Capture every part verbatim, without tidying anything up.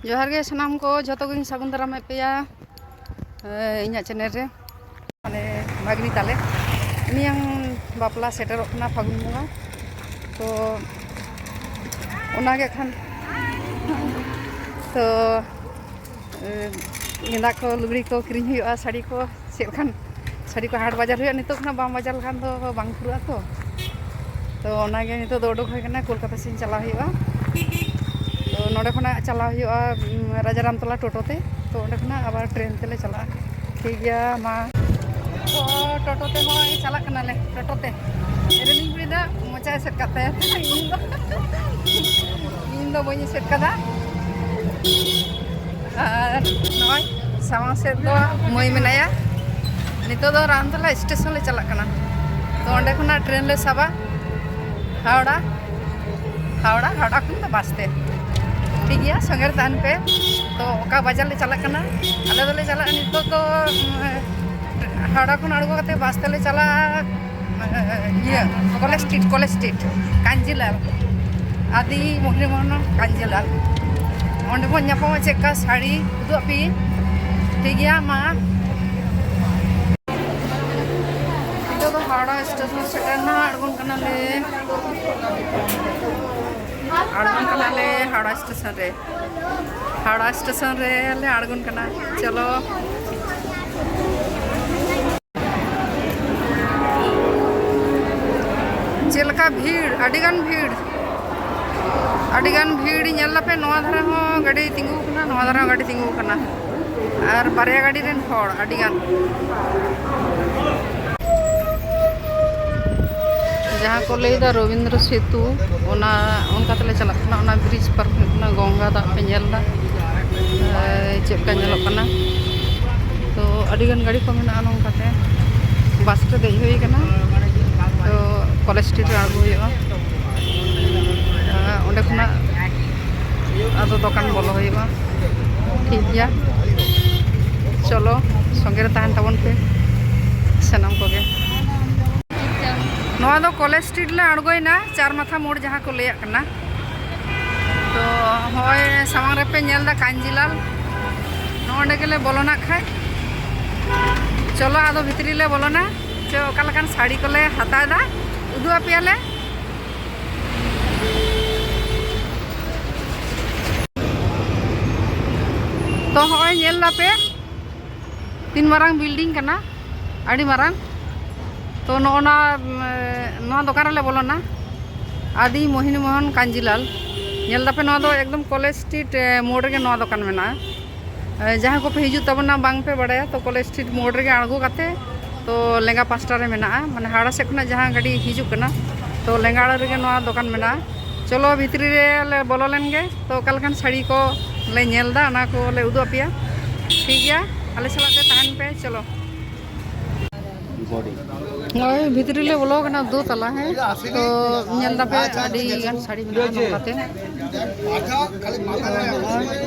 ᱡᱚᱦᱟᱨ ᱜᱮ ᱥᱟᱱᱟᱢ ᱠᱚ, ᱡᱷᱚᱛᱚ ᱜᱤᱧ ᱥᱟᱹᱜᱩᱱ ᱫᱟᱨᱟᱢᱮᱫ ᱯᱮᱭᱟ, ᱮ, ᱤᱧᱟᱹᱜ ᱪᱮᱱᱮᱞ ᱨᱮ᱾ ᱢᱟᱱᱮ ᱵᱷᱟᱜᱽᱱᱤ ᱛᱟᱞᱮ ᱢᱮᱭᱟᱝ ᱵᱟᱯᱞᱟ ᱥᱮᱴᱮᱨᱚᱜ ᱠᱟᱱᱟ ᱯᱷᱟᱹᱜᱩᱱ ᱵᱚᱸᱜᱟ, ᱛᱚ ᱚᱱᱟᱜᱮ ᱠᱷᱟᱱ, ᱛᱚ, ᱮ, ᱜᱮᱸᱫᱟᱜ ᱠᱚ, ᱞᱩᱜᱽᱲᱤ ᱠᱚ ᱠᱤᱨᱤᱧ ᱦᱩᱭᱩᱜᱼᱟ, ᱥᱟᱹᱲᱤ ᱠᱚ, ᱪᱮᱫ ᱞᱮᱠᱟᱱ ᱥᱟᱹᱲᱤ ᱠᱚ ᱦᱟᱴ ᱵᱟᱡᱟᱨ ᱦᱩᱭᱩᱜᱼᱟ᱾ ᱱᱤᱛᱚᱜ ᱠᱷᱚᱱᱟᱜ ᱵᱟᱝ ᱵᱟᱡᱟᱨ ᱞᱮᱠᱷᱟᱱ ᱫᱚ ᱵᱟᱝ ᱯᱩᱨᱟᱹᱜᱼᱟ ᱛᱚ᱾ ᱛᱚ ᱚᱱᱟᱜᱮ ᱱᱤᱛᱚᱜ ᱫᱚ ᱩᱰᱩᱠ ᱦᱩᱭ ᱠᱟᱱᱟ, ᱠᱳᱞᱠᱟᱛᱟ ᱥᱮᱫ ᱪᱟᱞᱟᱣ ᱦᱩᱭᱩᱜᱼᱟ᱾ ᱛᱚ ᱱᱚᱸᱰᱮ ᱠᱷᱚᱱᱟᱜ ᱪᱟᱞᱟᱣ ᱦᱩᱭᱩᱜᱼᱟ, ᱩᱢ, ᱨᱟᱡᱟ ᱨᱟᱢᱛᱚᱞᱟ ᱴᱳᱴᱳ ᱛᱮ᱾ ᱛᱚ ᱚᱸᱰᱮ ᱠᱷᱚᱱᱟᱜ ᱟᱵᱟᱨ ᱴᱨᱮᱱ ᱛᱮᱞᱮ ᱪᱟᱞᱟᱜᱼᱟ᱾ ᱴᱷᱤᱠ ᱜᱮᱭᱟ ᱢᱟ᱾ ᱛᱚ ᱴᱳᱴᱳ ᱛᱮ ᱦᱚᱸᱜᱼᱚᱭ ᱪᱟᱞᱟᱜ ᱠᱟᱱᱟᱞᱮ, ᱴᱳᱴᱳ ᱛᱮ᱾ ᱨᱮᱞᱤᱧ ᱵᱩᱡᱽᱫᱟ ᱢᱚᱪᱟ ᱮᱥᱮᱫ ᱠᱟᱛᱮ᱾ ᱤᱧ ᱫᱚ, ᱤᱧ ᱫᱚ ᱵᱟᱹᱧ ᱮᱥᱮᱫ ᱠᱟᱫᱟ᱾ ᱟᱨ ᱱᱚᱜᱼᱚᱭ ᱥᱟᱢᱟᱝ ᱥᱮᱫ ᱫᱚ ᱢᱟᱹᱭ ᱢᱮᱱᱟᱭᱟ᱾ ᱱᱤᱛᱚᱜ ᱫᱚ ᱨᱟᱢᱛᱚᱞᱟ ᱥᱴᱮᱥᱚᱱ ᱞᱮ ᱪᱟᱞᱟᱜ ᱠᱟᱱᱟ᱾ ᱛᱚ ᱚᱸᱰᱮ ᱠᱷᱚᱱᱟᱜ ᱴᱨᱮᱱ ᱞᱮ ᱥᱟᱵᱟ ᱦᱟᱣᱲᱟ, ᱦᱟᱣᱲᱟ, ᱦᱟᱣᱲᱟ ᱠᱷᱚᱱ ᱫᱚ ᱵᱟᱥ ᱛᱮ᱾ ᱴᱷᱤᱠ ᱜᱮᱭᱟ, ᱥᱚᱸᱜᱮ ᱨᱮ ᱛᱟᱦᱮᱱ ᱯᱮ᱾ ᱛᱚ ᱚᱠᱟ ᱵᱟᱡᱟᱨ ᱞᱮ ᱪᱟᱞᱟᱜ ᱠᱟᱱᱟ? ᱟᱞᱮ ᱫᱚᱞᱮ ᱪᱟᱞᱟᱜᱼᱟ ᱱᱤᱛᱚᱜ ᱫᱚ, ᱩᱢ, ᱦᱟᱣᱲᱟ ᱠᱷᱚᱱ ᱟᱬᱜᱚ ᱠᱟᱛᱮ ᱵᱟᱥ ᱛᱮᱞᱮ ᱪᱟᱞᱟᱜᱼᱟ᱾ ᱤᱭᱟᱹ, college street, college street, Kanjilal, Adi Mohini Mohan Kanjilal. ᱚᱸᱰᱮ ᱵᱚᱱ ᱧᱟᱯᱟᱢᱟ, ᱪᱮᱫ ᱞᱮᱠᱟ ᱥᱟᱹᱲᱤ ᱩᱫᱩᱜ ᱟᱯᱮ᱾ ᱴᱷᱤᱠ ᱜᱮᱭᱟ, ᱢᱟ᱾ ᱱᱤᱛᱚᱜ ᱫᱚ ᱦᱟᱣᱲᱟ ᱥᱴᱮᱥᱚᱱ ᱥᱮᱴᱮᱨ ᱮᱱᱟ, ᱟᱬᱜᱚᱱ ᱠᱟᱱᱟᱞᱮ, ᱟᱬᱜᱚᱱ ᱠᱟᱱᱟᱞᱮ ᱦᱟᱣᱲᱟ ᱥᱴᱮᱥᱚᱱ ᱨᱮ᱾ ᱦᱟᱣᱲᱟ ᱥᱴᱮᱥᱚᱱ ᱨᱮ ᱞᱮ ᱟᱬᱜᱚᱱ ᱠᱟᱱᱟ᱾ ᱪᱚᱞᱚ᱾ ᱪᱮᱫ ᱞᱮᱠᱟ ᱵᱷᱤᱲ, ᱟᱹᱰᱤ ᱜᱟᱱ ᱵᱷᱤᱲ, ᱟᱹᱰᱤ ᱜᱟᱱ ᱵᱷᱤᱲ᱾ ᱧᱮᱞ ᱫᱟᱯᱮ, ᱱᱚᱣᱟ ᱫᱷᱟᱨᱮ ᱦᱚᱸ ᱜᱟᱹᱰᱤ ᱛᱤᱸᱜᱩ ᱟᱠᱟᱱᱟ, ᱱᱚᱣᱟ ᱫᱷᱟᱨᱮ ᱦᱚᱸ ᱜᱟᱹᱰᱤ ᱛᱤᱸᱜᱩ ᱟᱠᱟᱱᱟ, ᱟᱨ ᱵᱟᱨᱭᱟ ᱜᱟᱹᱰᱤ ᱨᱮᱱ ᱦᱚᱲ ᱟᱹᱰᱤ ᱜᱟᱱ᱾ ᱡᱟᱦᱟᱸ ᱠᱚ ᱞᱟᱹᱭᱫᱟ ᱨᱚᱵᱤᱱᱫᱨᱚ ᱥᱮᱛᱩ, ᱚᱱᱟ ᱚᱱᱠᱟ ᱛᱮᱞᱮ ᱪᱟᱞᱟᱜ ᱠᱟᱱᱟ᱾ ᱚᱱᱟ ᱵᱨᱤᱡᱽ ᱯᱟᱨ ᱦᱩᱭᱩᱜ ᱠᱟᱱᱟ, ᱜᱚᱝᱜᱟ ᱫᱟᱜ ᱯᱮ ᱧᱮᱞ ᱮᱫᱟ, ᱮ, ᱪᱮᱫ ᱞᱮᱠᱟ ᱧᱮᱞᱚᱜ ᱠᱟᱱᱟ᱾ ᱛᱚ ᱟᱹᱰᱤᱜᱟᱱ ᱜᱟᱹᱰᱤ ᱠᱚ ᱢᱮᱱᱟᱜᱼᱟ ᱱᱚᱝᱠᱟᱛᱮ᱾ ᱵᱟᱥ ᱨᱮ ᱫᱮᱡ ᱦᱩᱭ ᱠᱟᱱᱟ᱾ ᱛᱚ ᱠᱚᱞᱮᱡᱽ ᱥᱴᱨᱤᱴ ᱨᱮ ᱟᱬᱜᱚ ᱦᱩᱭᱩᱜᱼᱟ᱾ ᱮ, ᱚᱸᱰᱮ ᱠᱷᱚᱱᱟᱜ ᱟᱫᱚ ᱫᱚᱠᱟᱱ ᱵᱚᱞᱚ ᱦᱩᱭᱩᱜᱼᱟ᱾ ᱴᱷᱤᱠ ᱜᱮᱭᱟ, ᱪᱚᱞᱚ, ᱥᱚᱸᱜᱮ ᱨᱮ ᱛᱟᱦᱮᱱ ᱛᱟᱵᱚᱱ ᱯᱮ ᱥᱟᱱᱟᱢ ᱠᱚᱜᱮ᱾ ᱱᱚᱣᱟ ᱫᱚ ᱠᱚᱞᱮᱡᱽ ᱥᱴᱨᱤᱴ ᱞᱮ ᱟᱬᱜᱚᱭᱮᱱᱟ, ᱪᱟᱨ ᱢᱟᱛᱷᱟ ᱢᱳᱲ ᱡᱟᱦᱟᱸ ᱠᱚ ᱞᱟᱹᱭᱟᱜ ᱠᱟᱱᱟ᱾ ᱛᱚ ᱦᱳᱭ, ᱥᱟᱢᱟᱝ ᱨᱮᱯᱮ ᱧᱮᱞ ᱮᱫᱟ ᱠᱟᱧᱡᱤᱞᱟᱞ᱾ ᱱᱚᱜᱼᱚᱸᱰᱮ ᱜᱮᱞᱮ ᱵᱚᱞᱚᱱᱟ ᱠᱷᱟᱡ᱾ ᱪᱚᱞᱚ, ᱟᱫᱚ ᱵᱷᱤᱛᱨᱤ ᱞᱮ ᱵᱚᱞᱚᱱᱟ᱾ ᱪᱮ ᱚᱠᱟ ᱞᱮᱠᱟᱱ ᱥᱟᱹᱲᱤ ᱠᱚᱞᱮ ᱦᱟᱛᱟᱣ ᱮᱫᱟ, ᱩᱫᱩᱜ ᱟᱯᱮᱭᱟᱞᱮ᱾ ᱛᱚ, ᱦᱚᱸᱜᱼᱚᱭ ᱧᱮᱞ ᱫᱟᱯᱮ, ᱛᱤᱱ ᱢᱟᱨᱟᱝ building ᱠᱟᱱᱟ, ᱟᱹᱰᱤ ᱢᱟᱨᱟᱝ᱾ ᱛᱚ, ᱱᱚᱜᱼᱚ ᱱᱚᱣᱟ, ᱩᱢ, ᱱᱚᱣᱟ ᱫᱚᱠᱟᱱ ᱨᱮᱞᱮ ᱵᱚᱞᱚᱱᱟ, ᱟᱫᱤ ᱢᱳᱦᱤᱱᱤ ᱢᱳᱦᱚᱱ ᱠᱟᱧᱡᱤᱞᱟᱞ᱾ ᱧᱮᱞ ᱫᱟᱯᱮ, ᱱᱚᱣᱟ ᱫᱚ ᱮᱠᱫᱚᱢ ᱠᱚᱞᱮᱡᱽ ᱥᱴᱨᱤᱴ, ᱮ, ᱢᱳᱲ ᱨᱮᱜᱮ ᱱᱚᱣᱟ ᱫᱚᱠᱟᱱ ᱢᱮᱱᱟᱜᱼᱟ᱾ ᱮ, ᱡᱟᱦᱟᱸᱭ ᱠᱚᱯᱮ ᱦᱤᱡᱩᱜ ᱛᱟᱵᱚᱱᱟ, ᱵᱟᱝ ᱯᱮ ᱵᱟᱲᱟᱭᱟ, ᱛᱚ ᱠᱚᱞᱮᱡᱽ ᱥᱴᱨᱤᱴ ᱢᱳᱲ ᱨᱮᱜᱮ ᱟᱬᱜᱚ ᱠᱟᱛᱮ, ᱛᱚ ᱞᱮᱸᱜᱟ ᱯᱟᱥᱴᱟ ᱨᱮ ᱢᱮᱱᱟᱜᱼᱟ, ᱢᱟᱱᱮ ᱦᱟᱣᱲᱟ ᱥᱮᱫ ᱠᱷᱚᱱᱟᱜ ᱡᱟᱦᱟᱸ ᱜᱟᱹᱰᱤ ᱦᱤᱡᱩᱜ ᱠᱟᱱᱟ, ᱛᱚ ᱞᱮᱸᱜᱟ ᱟᱲᱮ ᱨᱮᱜᱮ ᱱᱚᱣᱟ ᱫᱚᱠᱟᱱ ᱢᱮᱱᱟᱜᱼᱟ᱾ ᱪᱚᱞᱚ, ᱵᱷᱤᱛᱨᱤ ᱨᱮ ᱞᱮ ᱵᱚᱞᱚ ᱞᱮᱱ ᱜᱮ, ᱛᱚ ᱚᱠᱟ ᱞᱮᱠᱟᱱ ᱥᱟᱹᱲᱤ ᱠᱚ ᱞᱮ ᱧᱮᱞ ᱮᱫᱟ, ᱚᱱᱟ ᱠᱚ ᱞᱮ ᱩᱫᱩᱜ ᱟᱯᱮᱭᱟ᱾ ᱴᱷᱤᱠ ᱜᱮᱭᱟ, ᱟᱞᱮ ᱥᱟᱞᱟᱜ ᱛᱮ ᱛᱟᱦᱮᱱ ᱯᱮ᱾ ᱪᱚᱞᱚ᱾ ᱱᱚᱜᱼᱚᱭ ᱵᱷᱤᱛᱨᱤ ᱞᱮ ᱵᱚᱞᱚ ᱠᱟᱱᱟ, ᱫᱩ ᱛᱟᱞᱟ, ᱦᱮᱸ᱾ ᱛᱚ ᱧᱮᱞ ᱫᱟᱯᱮ, ᱟᱹᱰᱤ ᱜᱟᱱ ᱥᱟᱹᱲᱤ ᱢᱮᱱᱟᱜᱼᱟ ᱱᱚᱝᱠᱟᱛᱮ᱾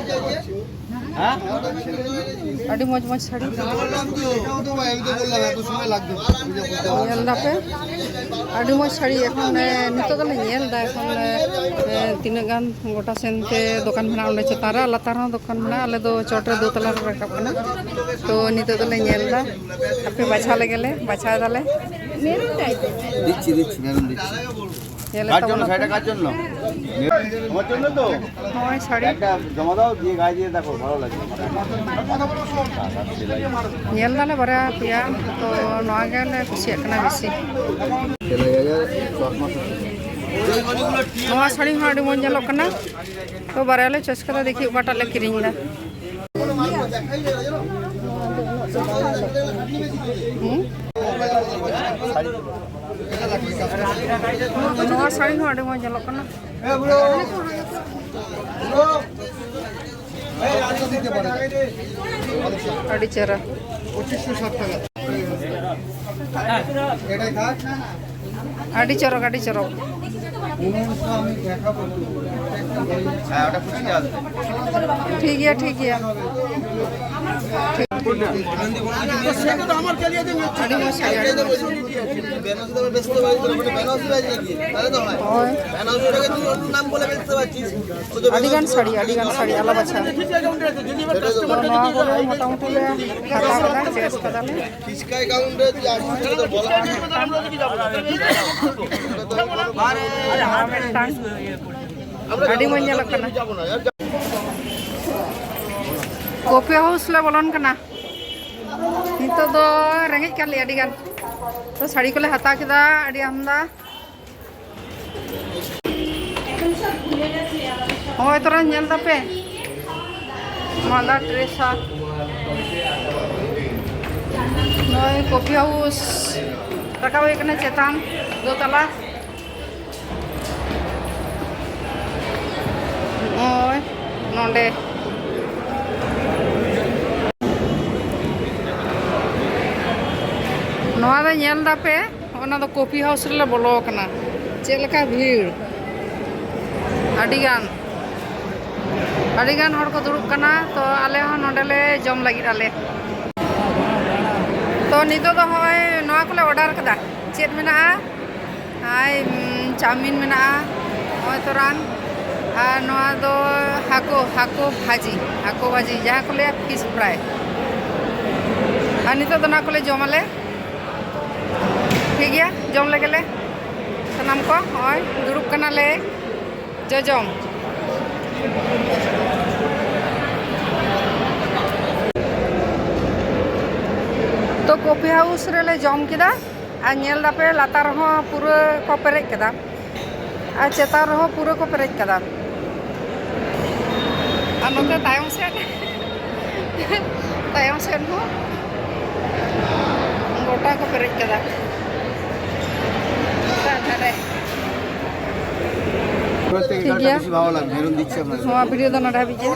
ᱟᱹᱰᱤ ᱢᱚᱡᱽ ᱢᱚᱡᱽ ᱥᱟᱹᱲᱤ ᱧᱮᱞ ᱫᱟᱯᱮ, ᱟᱹᱰᱤ ᱢᱚᱡᱽ ᱥᱟᱹᱲᱤ᱾ ᱮᱠᱷᱚᱱ, ᱮ, ᱱᱤᱛᱚᱜ ᱫᱚᱞᱮ ᱧᱮᱞ ᱮᱫᱟ, ᱮᱠᱷᱚᱱ, ᱮ, ᱛᱤᱱᱟᱹᱜ ᱜᱟᱱ ᱜᱚᱴᱟ ᱥᱮᱱ ᱛᱮ ᱫᱚᱠᱟᱱ ᱢᱮᱱᱟᱜᱼᱟ, ᱚᱸᱰᱮ ᱪᱮᱛᱟᱱ ᱨᱮ ᱟᱨ ᱞᱟᱛᱟᱨ ᱨᱮᱦᱚᱸ ᱫᱚᱠᱟᱱ ᱢᱮᱱᱟᱜᱼᱟ᱾ ᱟᱞᱮ ᱫᱚ ᱪᱚᱴ ᱨᱮ ᱫᱩ ᱛᱟᱞᱟ ᱨᱮ ᱨᱟᱠᱟᱵ ᱠᱟᱱᱟ᱾ ᱛᱚ ᱱᱤᱛᱚᱜ ᱫᱚᱞᱮ ᱧᱮᱞ ᱮᱫᱟ, ᱟᱯᱮ ᱵᱟᱪᱷᱟᱣ ᱞᱮᱜᱮ ᱞᱮ, ᱵᱟᱪᱷᱟᱣ ᱫᱟᱞᱮ᱾ দিচ্ছি, দিচ্ছি, ম্যাডাম, দিচ্ছি। ᱧᱮᱞᱮᱫ ᱛᱟᱵᱚᱱᱟ ᱯᱮ? কার জন্য? আমার জন্য তো? ᱦᱳᱭ, ᱥᱟᱹᱲᱤ᱾ একটা জমা দাও, দিয়ে গায়ে দিয়ে দেখো, ভালো লাগবে। ᱧᱮᱞ ᱫᱟᱞᱮ ᱵᱟᱨᱭᱟ ᱯᱮᱭᱟ, ᱛᱚ ᱱᱚᱣᱟ ᱜᱮᱞᱮ ᱠᱩᱥᱤᱭᱟᱜ ᱠᱟᱱᱟ ᱵᱮᱥᱤ᱾ ᱱᱚᱣᱟ ᱥᱟᱹᱲᱤ ᱦᱚᱸ ᱟᱹᱰᱤ ᱢᱚᱡᱽ ᱧᱮᱞᱚᱜ ᱠᱟᱱᱟ, ᱛᱚ ᱵᱟᱨᱭᱟ ᱞᱮ ᱪᱚᱭᱮᱥ ᱠᱟᱫᱟ, ᱫᱮᱠᱷᱤ ᱚᱠᱟᱴᱟᱜ ᱞᱮ ᱠᱤᱨᱤᱧ ᱮᱫᱟ᱾ ᱦᱩᱸ? ᱱᱚᱣᱟ ᱥᱟᱹᱲᱤ ᱦᱚᱸ ᱟᱹᱰᱤ ᱢᱚᱡᱽ ᱧᱮᱞᱚᱜ ᱠᱟᱱᱟ᱾ ᱟᱹᱰᱤ ᱪᱮᱦᱨᱟ᱾ ᱟᱹᱰᱤ ᱪᱚᱨᱚᱠ, ᱟᱹᱰᱤ ᱪᱚᱨᱚᱠ᱾ ᱴᱷᱤᱠ ᱜᱮᱭᱟ, ᱴᱷᱤᱠ ᱜᱮᱭᱟ᱾ ᱟᱹᱰᱤ ᱢᱚᱡᱽ ᱥᱟᱹᱲᱤ, ᱟᱹᱰᱤ ᱢᱚᱡᱽ᱾ ᱦᱳᱭ᱾ ᱟᱹᱰᱤ ᱜᱟᱱ ᱥᱟᱹᱲᱤ, ᱟᱹᱰᱤ ᱜᱟᱱ ᱥᱟᱹᱲᱤ, ᱟᱞᱚ ᱵᱟᱪᱷᱟ᱾ ᱛᱚ ᱱᱚᱣᱟ ᱠᱚᱜᱮ ᱢᱚᱴᱟᱢᱩᱴᱤ ᱞᱮ ᱦᱟᱛᱟᱣ ᱠᱟᱫᱟ, ᱪᱚᱭᱮᱥ ᱠᱟᱫᱟᱞᱮ᱾ ᱢᱤᱫᱴᱟᱝ ᱟᱹᱰᱤ ᱢᱚᱡᱽ ᱧᱮᱞᱚᱜ ᱠᱟᱱᱟ᱾ ᱠᱚᱯᱷᱤ ᱦᱟᱣᱩᱥ ᱞᱮ ᱵᱚᱞᱚᱱ ᱠᱟᱱᱟ᱾ ᱱᱤᱛᱚᱜ ᱫᱚ ᱨᱮᱸᱜᱮᱡ ᱠᱟᱫ ᱞᱮᱭᱟ ᱟᱹᱰᱤ ᱜᱟᱱ, ᱛᱚ ᱥᱟᱹᱲᱤ ᱠᱚᱞᱮ ᱦᱟᱛᱟᱣ ᱠᱮᱫᱟ ᱟᱹᱰᱤ ᱟᱢᱫᱟ᱾ ᱦᱳᱭ, ᱛᱚᱨᱟ ᱧᱮᱞ ᱫᱟᱯᱮ ᱢᱟᱞᱟ ᱰᱨᱮᱥ ᱟᱨ ᱱᱚᱜᱼᱚᱭ ᱠᱚᱯᱷᱤ ᱦᱟᱣᱩᱥ ᱨᱟᱠᱟᱵ ᱦᱩᱭ ᱠᱟᱱᱟ ᱪᱮᱛᱟᱱ ᱫᱚᱛᱟᱞᱟ᱾ ᱱᱚᱜᱼᱚᱭ ᱱᱚᱰᱮ ᱱᱚᱣᱟ ᱫᱚ ᱧᱮᱞ ᱫᱟᱯᱮ, ᱚᱱᱟ ᱫᱚ ᱠᱚᱯᱷᱤ ᱦᱟᱣᱩᱥ ᱨᱮᱞᱮ ᱵᱚᱞᱚ ᱟᱠᱟᱱᱟ᱾ ᱪᱮᱫ ᱞᱮᱠᱟ ᱵᱷᱤᱲ, ᱟᱹᱰᱤ ᱜᱟᱱ, ᱟᱹᱰᱤ ᱜᱟᱱ ᱦᱚᱲ ᱠᱚ ᱫᱩᱲᱩᱵ ᱠᱟᱱᱟ᱾ ᱛᱚ ᱟᱞᱮ ᱦᱚᱸ ᱱᱚᱰᱮ ᱞᱮ ᱡᱚᱢ ᱞᱟᱹᱜᱤᱫ ᱟᱞᱮ᱾ ᱛᱚ ᱱᱤᱛᱚᱜ ᱫᱚ ᱦᱚᱸᱜᱼᱚᱭ ᱱᱚᱣᱟ ᱠᱚᱞᱮ ᱚᱰᱟᱨ ᱠᱟᱫᱟ᱾ ᱪᱮᱫ ᱢᱮᱱᱟᱜᱼᱟ? ᱦᱟᱭ, ᱩᱢ, ᱪᱟᱣᱢᱤᱱ ᱢᱮᱱᱟᱜᱼᱟ, ᱱᱚᱜᱼᱚᱭ ᱛᱚᱨᱟᱱ, ᱟᱨ ᱱᱚᱣᱟ ᱫᱚ ᱦᱟᱹᱠᱩ, ᱦᱟᱹᱠᱩ ᱵᱷᱟᱹᱡᱤ, ᱦᱟᱹᱠᱩ ᱵᱷᱟᱹᱡᱤ ᱡᱟᱦᱟᱸ ᱠᱚ ᱞᱟᱹᱭᱟ ᱯᱷᱤᱥ ᱯᱷᱨᱟᱭ᱾ ᱟᱨ ᱱᱤᱛᱚᱜ ᱫᱚ ᱱᱚᱣᱟ ᱠᱚᱞᱮ ᱡᱚᱢᱟᱞᱮ᱾ ᱴᱷᱤᱠ ᱜᱮᱭᱟ, ᱡᱚᱢ ᱞᱮᱜᱮ ᱞᱮ ᱥᱟᱱᱟᱢ ᱠᱚ᱾ ᱦᱚᱸᱜᱼᱚᱭ ᱫᱩᱲᱩᱵ ᱠᱟᱱᱟᱞᱮ ᱡᱚᱡᱚᱢ᱾ ᱛᱚ ᱠᱚᱯᱷᱤ ᱦᱟᱣᱩᱥ ᱨᱮᱞᱮ ᱡᱚᱢ ᱠᱮᱫᱟ᱾ ᱟᱨ ᱧᱮᱞ ᱫᱟᱯᱮ ᱞᱟᱛᱟᱨ ᱨᱮᱦᱚᱸ ᱯᱩᱨᱟᱹ ᱠᱚ ᱯᱮᱨᱮᱡ ᱠᱟᱫᱟ, ᱟᱨ ᱪᱮᱛᱟᱱ ᱨᱮᱦᱚᱸ ᱯᱩᱨᱟᱹ ᱠᱚ ᱯᱮᱨᱮᱡ ᱠᱟᱫᱟ᱾ ᱟᱨ ᱱᱚᱛᱮ ᱛᱟᱭᱚᱢ ᱥᱮᱫ, ᱛᱟᱭᱚᱢ ᱥᱮᱫ ᱦᱚᱸ ᱜᱚᱴᱟ ᱠᱚ ᱯᱮᱨᱮᱡ ᱠᱟᱫᱟ᱾ ᱚᱠᱟ ᱫᱷᱟᱨᱮ᱾ ᱴᱷᱤᱠ ᱜᱮᱭᱟ, ᱱᱚᱣᱟ ᱵᱷᱤᱰᱤᱭᱳ ᱫᱚ ᱱᱚᱰᱮ ᱦᱟᱹᱵᱤᱡ ᱜᱮ᱾